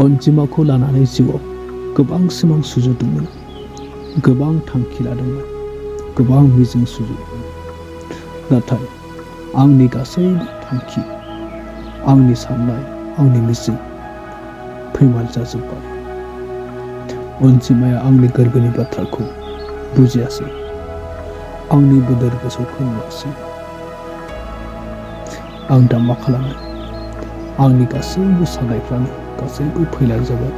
अनजिमाखौ लानानै जिउआव गोबां सिमां सुजुदोंमोन, गोबां थांखि लादोंमोन, गोबां मिजिं सुजुदोंमोन। नाथाय आंनि गासैबो थांखि, आंनि साननाय, आंनि मिजिं फैमाल जाजोब्बाय। अनजिमाया आंनि गोरबोनि बाथ्राखौ बुजियासै, आंनि बोदोर गोसोखौ नुवासै। आं दा मा खालामनो? आंनि गासैबो साननायफ्रानो गासैबो फैलार जाबाय।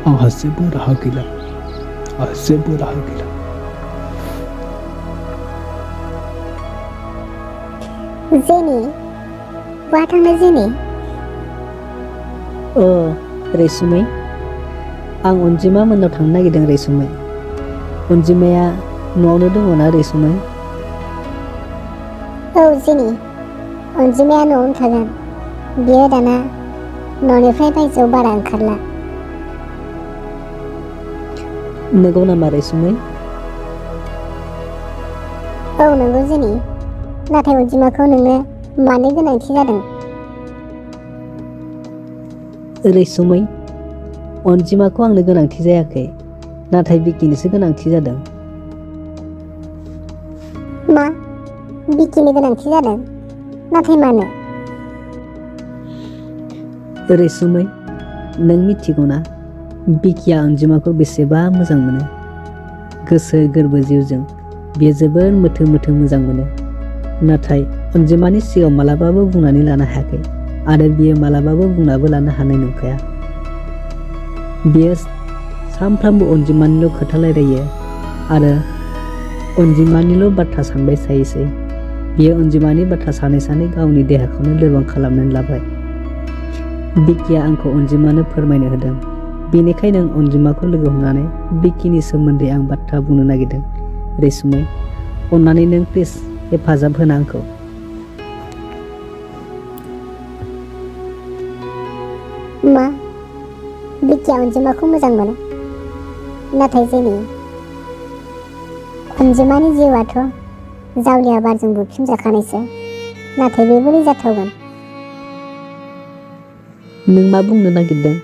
आंहा जेबो राहा गैला, आंहा जेबो राहा गैला। जेनि, बहा थांनो जेनि? रैसुमै, आं अनजिमा मोननाव थांनो नागिरदों रैसुमै। अनजिमाया न'आवनो दङ ना रैसुमै? औ जेनि, अनजिमाया न'आवनो थागोन। बियो दाना न'निफ्राय बायजोआव बारा ओंखारला। नंगौ नामा रैसुमै? औ नंगौ जेनि, नाथाय अनजिमाखौ नोंनो मानो गोनांथि जादों? रैसुमै, अनजिमाखौ आंनो गोनांथि जायाखै, नाथाय बिकिनिसो गोनांथि जादों। मा? बिकिनि गोनांथि जादों? नाथाय मानो? रैसुमै, नों मिथिगौना बिकिया अनजिमाखौ बेसेबा मोजां मोनो। गोसो गोरबो जिउजों बियो जोबोर मोथो मोथो मोजां मोनो। नाथाय अनजिमानि सिगाङाव मालाबाबो बुंनानै लानो हायाखै, आरो बियो मालाबाबो बुंनाबो लानो हानाय नंखाया। बियो सानफ्रामबो अनजिमानिल' खोथा रायलायो आरो अनजिमानिल' बाथ्रा सानबाय थायोसै। बियो अनजिमानि बाथ्रा सानै सानै गावनि देहाखौनो लोरबां खालामनानै लाबाय। बिकिया आंखौ अनजिमानो फोरमायनो होदों, बेनिखायनो आं अनजिमाखौ लोगो हमनानै बिकिनि सोमोन्दै आं बाथ्रा बुंनो नागिरदों। रैसुमै, अन्नानै नों प्लिज हेफाजाब होना आंखौ। मा? बिकिया अनजिमाखौ मोजां मोनो? नाथाय जेनि, अनजिमानि जिउआथ' जावलिया बारजों बुफिनजाखानायसो, नाथाय बे बोरै जाथावगोन? नों मा बुंनो नागिरदों?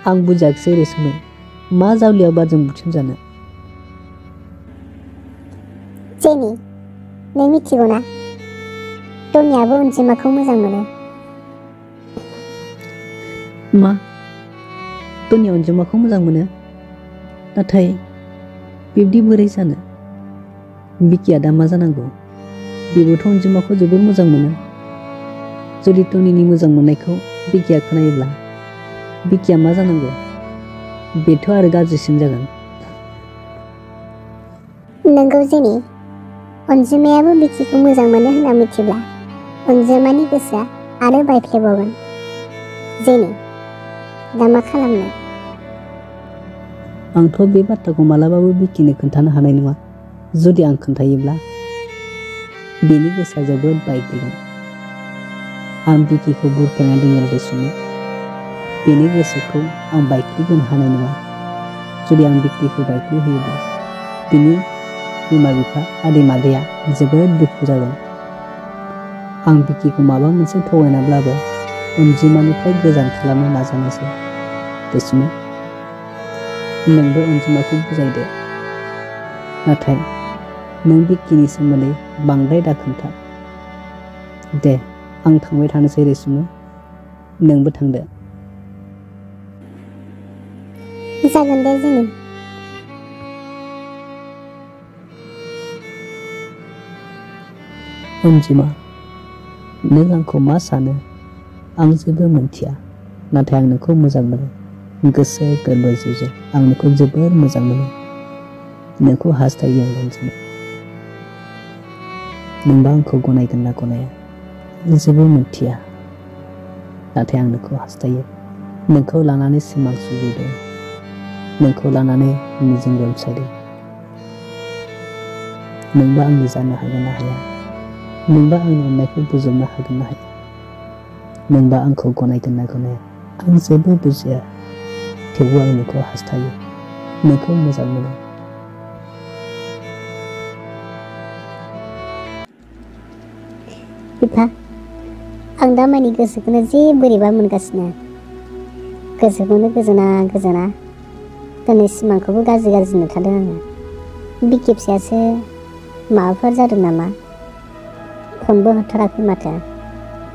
आं बुजियाखिसै रैसुमै, मा जावलिया बारजों बुथुमजानो? जेनि, नों मिथिगौना टनियाबो अनजिमाखौ मोजां मोनो। मा? टनिया अनजिमाखौ मोजां मोनो? नाथाय बिब्दि बोरै जानो? बिकिया दा मा जानांगौ? बेबोथ' अनजिमाखौ जोबोर मोजां मोनो। जुदि टनिनि मोजां मोननायखौ बिकिया खोनायोब्ला बिकिया मा जानांगौ? बेथ' आरो गाज्रिसिन जागोन। नंगौ जेनि, अनजिमायाबो बिकिखौ मोजां मोनो होनना मिथिब्ला अनजिमानि गोसोआ आरो बायफ्लेबावगोन। जेनि, दा मा खालामनो? आंथ' बे बाथ्राखौ मालाबाबो बिकिनो खोन्थानो हानाय नङा। जुदि आं खोन्थायोब्ला बेनि गोसोआ जोबोद बायग्लिगोन। आं बिकिखौ बुरखायना दोनो रैसुमै, बेनि गोसोखौ आं बायग्लिहोनो हानाय नङा। जुदि आं बिकिखौ बायग्लिहोयोब्ला बिनि बिमा बिफा आदै मादैया जोबोद दुखु जागोन। आं बिकिखौ माबा मोनसे थगायनाब्लाबो अनजिमानिफ्राय गोजान खालामनो नाजानोसै। रैसुमै, नोंबो अनजिमाखौ बुजायदो, नाथाय नों बिकिनि सोमोन्दै बांद्राय दाखोन्था। दे, आं थांबाय थानोसै रैसुमै, नोंबो थांदो। जागोन दे जेनि। अनजिमा, नों आंखौ मा सानो आं जेबो मोनथिया, नाथाय आं नोंखौ मोजां मोनो। गोसो गोरबो जिउजों आं नोंखौ जोबोर मोजां मोनो। नोंखौ हास्थायो आं अनजिमा। नोंबा आंखौ गनायगोन ना गनाया आं जेबो मोनथिया, नाथाय आं नोंखौ हास्थायो। नोंखौ लानानै सिमां सुजुदों, नोंखौ लानानै मिजिं रनसायदों। नोंबा आंनि जानो हागोन ना हाया? नोंबा आंनि अननायखौ बोजबनो हागोन ना हाया? नोंबा आंखौ गनायगोन ना गनाया आं जेबो बुजिया, थेवबो आं नोंखौ हास्थायो, नोंखौ मोजां मोनो। बिफा, आं दा मानि गोसोखौनो जे बोरैबा मोनगासिनो। गोसोखौनो गोजोना दिनै सिमांखौबो गाज्रि नुथारदों आङो। बे खेबसेयासो माबाफोर जादों नामा? फनबो हरथाराखै माथो।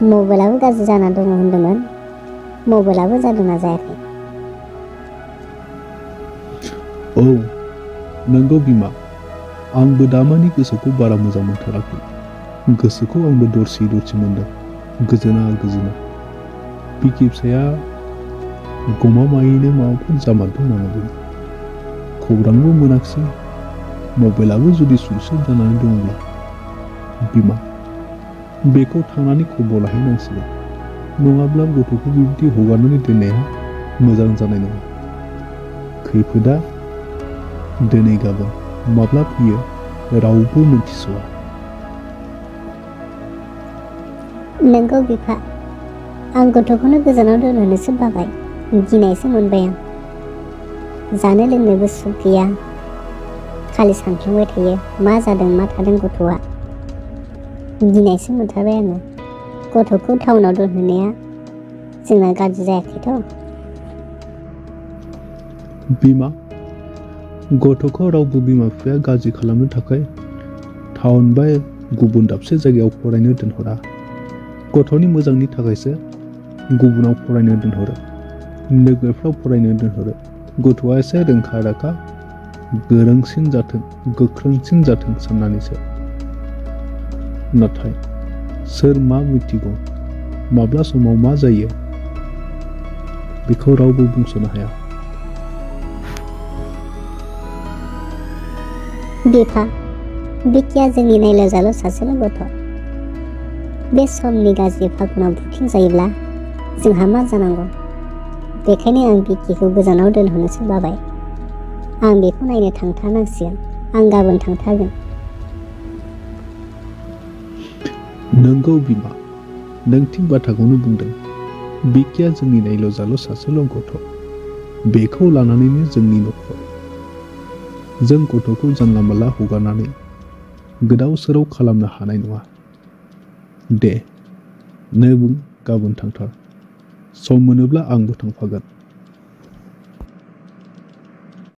मबाइलाबो गाज्रि जाना दङ होनदोंमोन। मबाइलाबो जादोंना जायाखै? औ नंगौ बिमा, आंबो दामानि गोसोखौ बारा मोजां मोनथाराखै। गोसोखौ आंबो दरसि मोनदों, गोजोना। बे खेबसेया गमामायैनो माबाफोर जामारदों नामा बिमा? खौरांबो मोनाखिसै। मबाइलाबो जुदि सुइस अफ जानानै दङब्ला बिमा, बेखौ थांनानै खबर लाहैनांसिगोन। नङाब्ला गथ'खौ बिब्दि हगारनानै दोननाया मोजां जानाय नङा। खैफोदा दिनै गाबोन माब्ला फैयो रावबो मिथिस'आ। नोंगौ बिफा, आं गथ'खौनो गोजानाव दोनहरनोसो बाबाय। गिनायसो मोनबाय आं। जानो लोंनोबो सुख गैया। खालि सानफ्लांबाय थायो मा जादों मा थादों गथ'आ। गिनायसो मोनथारबाय आङो। गथ'खौ टाउनाव दोनहरनाया जोंना गाज्रि जायाखैथ'? बिमा, गथ'खौ रावबो बिमा बिफाया गाज्रि खालामनो थाखाय टाउन बा गुबुन दाबसे जायगायाव फरायनो दोनहरा। गथ'नि मोजांनि थाखायसो गुबुनाव फरायनो दोनहरो, नोगोरफ्राव फरायनो दोनहरो। गथ'आ एसे रोंखा राखा, गोरोंसिन जाथों, गोख्रोंसिन जाथों साननानैसो। नाथाय सोर मा मिथिगौ माब्ला समाव मा जायो बेखौ रावबो बुंस'नो हाया। बिफा, बिकिया जोंनि नायल' जाल' सासेल' गथ'। बे समनि गाज्रि फाखुनाव बुख्रिं जायोब्ला जोंहा मा जानांगौ? बेखायनो आं बिकिखौ गोजानाव दोनहरनोसो बाबाय। आं बेखौ नायनो थांथारनांसिगोन। आं गाबोन थांथारगोन। नोंगौ बिमा, नों थिग बाथ्राखौनो बुंदों। बिकिया जोंनि नायल' जाल' सासेल' गथ'। बेखौ लानानैनो जोंनि न'खर। जों गथ'खौ जानला मानला हगारनानै गोदाव सोराव खालामनो हानाय नङा। दे, नों गाबोन थांथार। सम मोनोब्ला आंबो थांफागोन।